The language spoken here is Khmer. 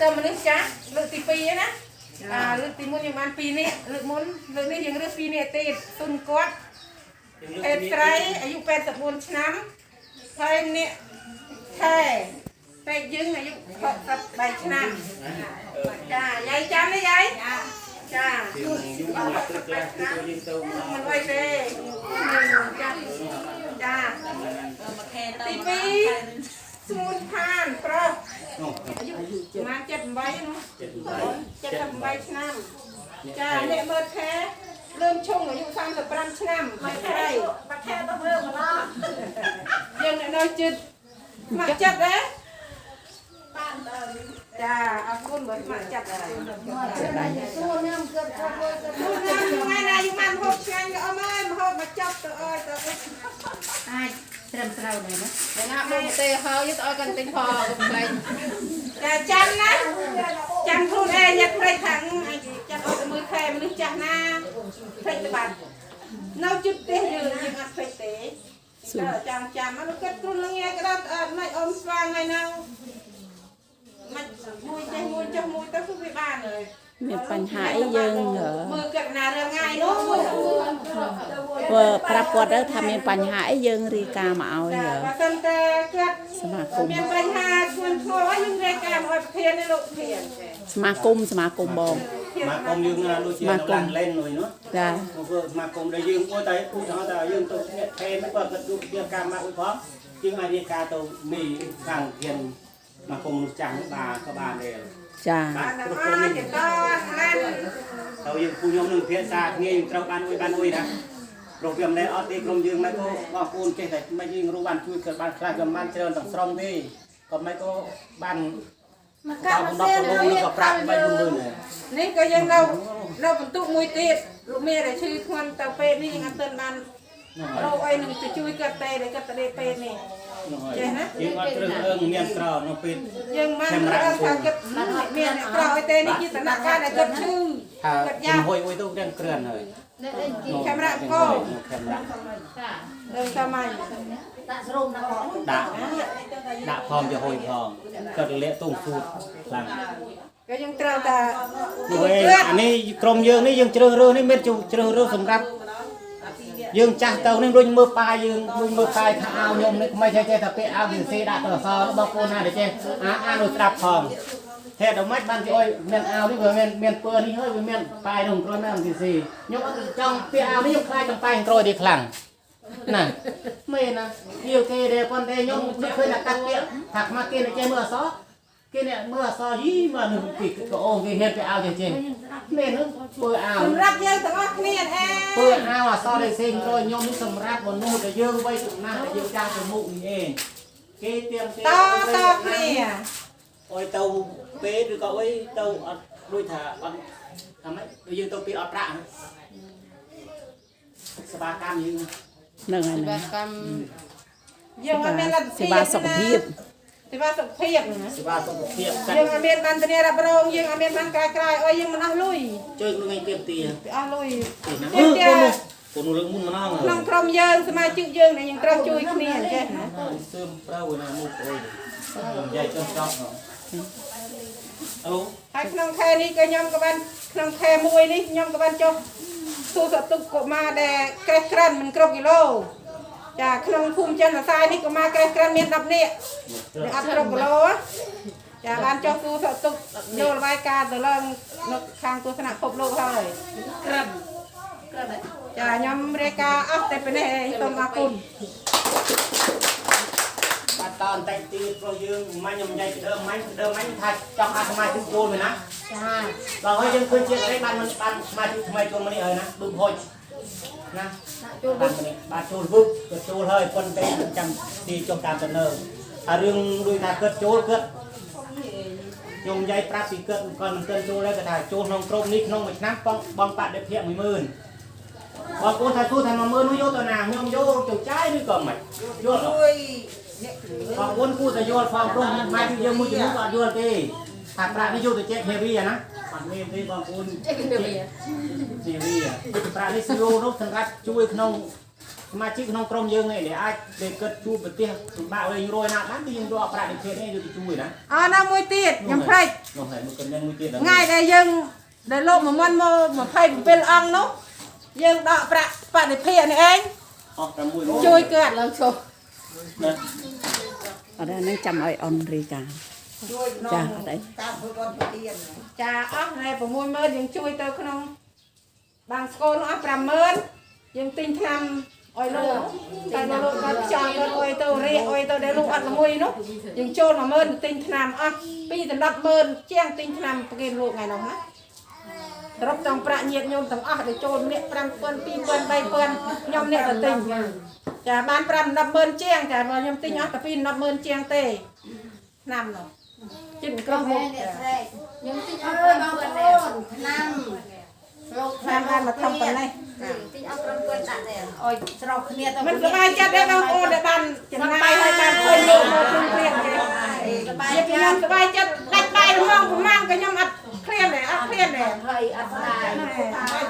ទៅមនុស្សចាស់លើកទី2ណាអាលើកទី1យើងបាន2នាក់លើកមុនលើកនេះយើងរើស2នាក់ទៀតទុនគាត់ភេទស្រីអាយុ84ឆ្នាំហើយអ្នកខែពេកយើងអាយុ63ឆ្នាំចាយាយចាំទេយាយចា យូរយូរមកទឹកខ្លះគឺយើងទៅ មិនអីទេចាចាទី2ស្ងួនផានប្រុស នោះ អាយុប្រហែល78នោះ78ឆ្នាំចាអ្នកមើលខែលឿមឈុងអាយុ35ឆ្នាំហើយស្រី បាក់ខែទៅមើលម្ដង យើងអ្នកនៅជិតស្ម័គ្រចិត្តទេ បានទៅ ចាអរគុណបើស្ម័គ្រចិត្តហើយ សួរញ៉ាំគិតគាត់មើលទៅ ថ្ងៃណាយើងបានហូបឆ្ងាញ់ក៏អមអើយមកហូបមកចប់ទៅអើយទៅ អាចត្រឹមត្រូវដែរណា តែណាបងទេហើយទៅឲ្យគាត់ទិញផងកុំខ្លែង ចាចាំណាចាំខ្លួនឯងយ៉ាត់ភ្លេចថាអាចចាំអត់ទៅមើលខែមនុស្សចាស់ណាភ្លេចទៅបាត់នៅជិតផ្ទះយើងយើងអត់ភ្លេចទេតែចាំចាំមកគិតខ្លួននឹងឯងក៏ដល់អត់មិនអ៊ំស្វាងថ្ងៃណាមិនមួយចេះមួយចុះមួយទៅគឺវាបានហើយ មានបញ្ហាអីយើង មើលគិតណារឿងថ្ងៃនោះ ធ្វើប្រាប់គាត់ទៅថាមានបញ្ហាអីយើងរាយការណ៍មកឲ្យ ចាបើសិនតែគាត់ សមាគម មានបញ្ហាធ្ងន់ធ្ងរយើងរាយការណ៍មកឲ្យប្រធាននេះលោកប្រធាន សមាគមសមាគមបង សមាគមយើងណាដូចជានៅឡានលេននោះនោះ ចា មកធ្វើសមាគមដែលយើងអួតតែឧទាហរណ៍ថាយើងទៅអ្នកថេនក៏គាត់ดูជាកម្មមកអួយផងយើងអាចរៀបការទៅមីខាងធានសមាគមចាស់បាទក៏បានដែរ ចា បាទ អា គ្រប់ក្រុមនេះ ចតឡាន ទៅយើងពូខ្ញុំនឹងភាសាគ្នាយើងត្រូវបានអួយបានអួយណាព្រោះវាមិនដែលអត់ទេក្រុមយើងមិនក៏បងប្អូនចេះតែមិនយើងរੂបានជួយកើតបានខ្លះក៏មិនបានច្រើនទាំងស្រុងទេក៏មិនក៏បាន មកកាក់ 10 មកសៀន 10 9ក៏ប្រាក់3 4ម៉ឺនដែរ នេះក៏យើងនៅនៅបន្ទុកមួយទៀតលោកមានដែលឈឺធ្ងន់ទៅពេទ្យនេះយើងអត់ទាន់បានរោគអីនឹងទៅជួយគាត់ទេដែលគាត់ទៅដេកពេទ្យនេះ ចេះណាយើងអត់ជ្រើសរើសមានក្រនៅពេល យើងមិនដឹងថាគាត់មានអ្នកក្រអីទេនេះជាតំណាក់ការដែលគាត់ឈឺ ថា គាត់យ៉ា ចំហុយអុយទៅទាំងគ្រឿនហើយ កាមេរ៉ាកោ កាមេរ៉ា នឹងសម័យ ដាក់ស្រោមដាក់ផង ដាក់ដាក់ផងចំហុយផងគាត់លាក់ទុំស៊ូតខ្លាំង ក៏យើងត្រូវតែ នោះឯងអានេះក្រុមយើងនេះយើងជ្រើសរើសនេះមានជ្រើសរើសសម្រាប់យើងចាស់ទៅនេះដូចមើលប៉ាយយើងដូចមើលប៉ាយថាអាវខ្ញុំនេះក្មេងចេះចេះតែពាក់អាវវាសេដាក់ទៅអសរបស់កូនណាដែលចេះអាអានដូចស្ដាប់ផងហេតុដូចម្ដេចបានគេអុយមានអាវនេះវាមានមានពើនេះហើយវាមានប៉ាយនោះក្រោយមកទីស៊ីខ្ញុំអត់ចង់ពាក់អាវនេះខ្ញុំខ្លាចចំប៉ែងក្រោយទីខ្លាំងណាមែនណាវាគេដែរប៉ុន្តែខ្ញុំដូចឃើញតែកាត់ពាក្យថាខ្មាស់គេចេះមើលអសគេអ្នកមើលអសយីមកនឹងពីកអូគេហ៊ានពាក់អាវចេះចេះមែនហ្នឹងពើអាវ សម្រាប់យើងទាំងអស់គ្នាអេ ពើអាវអសរសេងក្រោយខ្ញុំនេះសម្រាប់មនុស្សដែលយើងវ័យចំណាស់ដែលយើងចាស់ទៅមុខនេះឯងគេទៀម តតគ្នា អុយទៅពេលឬក៏អុយទៅអត់ដូចថាអត់ថាម៉េចដូចយើងទៅពេលអត់ប្រាក់សេវាកម្មយើង ហ្នឹងហើយ សេវា ហ្នឹង កម្ម យើងអត់មានលទ្ធភាព សេវាសុខភាព សេវាសុខភាព សេវាសុខភាពកាត់ យើងអត់មានបានធានារ៉ាប់រងយើងអត់មានបានក្រែក្រែអីយើងមិនអស់លុយ ជួយខ្លួនឯងទៀមទា វាអស់លុយ ទេណាកូននោះលើកមុនម្ដង ក្នុងក្រុមយើងសមាជិកយើងនេះយើងត្រូវជួយគ្នាអញ្ចេះណា សឿមប្រើណាមុខអុយនិយាយចុះចប់អូ ហើយក្នុងខែនេះក៏ខ្ញុំក៏បានក្នុងខែមួយនេះខ្ញុំក៏បានចុះសួរសតុកកុមារដែលក្រេះក្រិនមិនគ្រប់គីឡូចាក្នុងភូមិចិនអាសាយនេះកុមារក្រេះក្រិនមាន10នាក់ដែលអត់គ្រប់គីឡូចាបានចុះសួរសតុកយករបាយការណ៍ទៅឡើងនៅខាងទស្សនៈភពលោកហើយ ក្រិមក្រិម ចាខ្ញុំរាយការណ៍អស់តែប៉ុណ្ណេះឯងសូមអរគុណ បាទតបន្តិចទៀតព្រោះយើងម៉ាញ់ខ្ញុំនិយាយពីដើមម៉ាញ់ដើមម៉ាញ់ថាចង់ឲ្យសមាជិកចូលមែនណា ចា ដល់ហើយយើងឃើញជាអីបានមិនបានសមាជិកថ្មីចូលមកនេះហើយណាបឹកហុចណា ចូល បានបាទចូលវឹកក៏ចូលហើយប៉ុន្តែចាំទីចុះតាមទៅនៅអារឿងដូចថាគិតចូលគិតខ្ញុំនិយាយប្រាប់ពីគិតគាត់មិនគិតចូលដែរគាត់ថាចូលក្នុងក្រុមនេះក្នុងមួយឆ្នាំបងបងបដិភាគ10000បងប្អូនថាទូថា10000នោះយកទៅណាខ្ញុំយកទៅចាយឬក៏មិនយល់អត់ បងប្អូនគួរតែយល់ផងព្រោះម៉ែយើងមួយចំនួនក៏អត់យល់ទេថាប្រាក់នេះយកទៅចែកគ្នាវីណាអត់មានទេបងប្អូន ចេះគ្នាវា គ្នាវីប្រាក់នេះស្រួលនោះសម្រាប់ជួយក្នុង សមាជិកក្នុងក្រុមយើងនេះដែលអាចដែលគិតជួបប្រទេសសម្បាក់វិញរយណាបានគឺយើងយកប្រាក់និភេទនេះយកទៅជួយណា អនៅមួយទៀតខ្ញុំភ្លេច នោះហើយមួយកណ្ដឹងមួយទៀត ថ្ងៃដែលយើងដែលលោកមួយមុនមក27អង្គនោះយើងដកប្រាក់បដិភាគនេះឯង អស់6 ជួយគាត់ ឡើងចុះ ណា អត់ទេហ្នឹងចាំឲ្យអនរីកា ជួយ ចាអត់អី តាមធ្វើបន់ប្រទៀន ចាអស់ណែ60000យើងជួយទៅក្នុងបាងស្គលនោះអស់50000យើងទិញថ្នាំឲ្យលោកតែលោកគាត់ខ្យល់គាត់អុយទៅរៀកអុយទៅដែលលោកអត់ល្មួយនោះយើងចូល10000ទិញថ្នាំអស់2ដល់100000ជាងទិញថ្នាំប្រគេនលោកថ្ងៃនោះណា ទ្រពទាំងប្រាក់ញាតញោមទាំងអស់ដែលចូលម្នាក់5000 2000 3000ខ្ញុំអ្នកទៅទិញចាបាន5 100000ជាងចាបើខ្ញុំទិញអស់តែ2 100000ជាងទេឆ្នាំនោះជិតក្រុមមុខចា ខ្ញុំទិញអ អើ ស់ បង 5000 ប្ ដែរ អូនឆ្នាំលោក ឆ្នាំបានមកធំប៉ុណ្ណេះ ទិញអស់5000ដាក់ដែរ អុយស្រោគ្នាទៅ មិនសប្បាយចិត្តទេបងប្អូនដែលបានចំណាយហើយបានឃើញលោកមកក្នុងព្រាងចេះ សប្បាយ ជាខ្ញុំសប្បាយចិត្តដាច់បាយហ្មងប្រមាណក៏ខ្ញុំអត់ឃ្លានដែរអត់ឃ្លានដែរ ហើយអត់ស្ដាយ សប្បាយ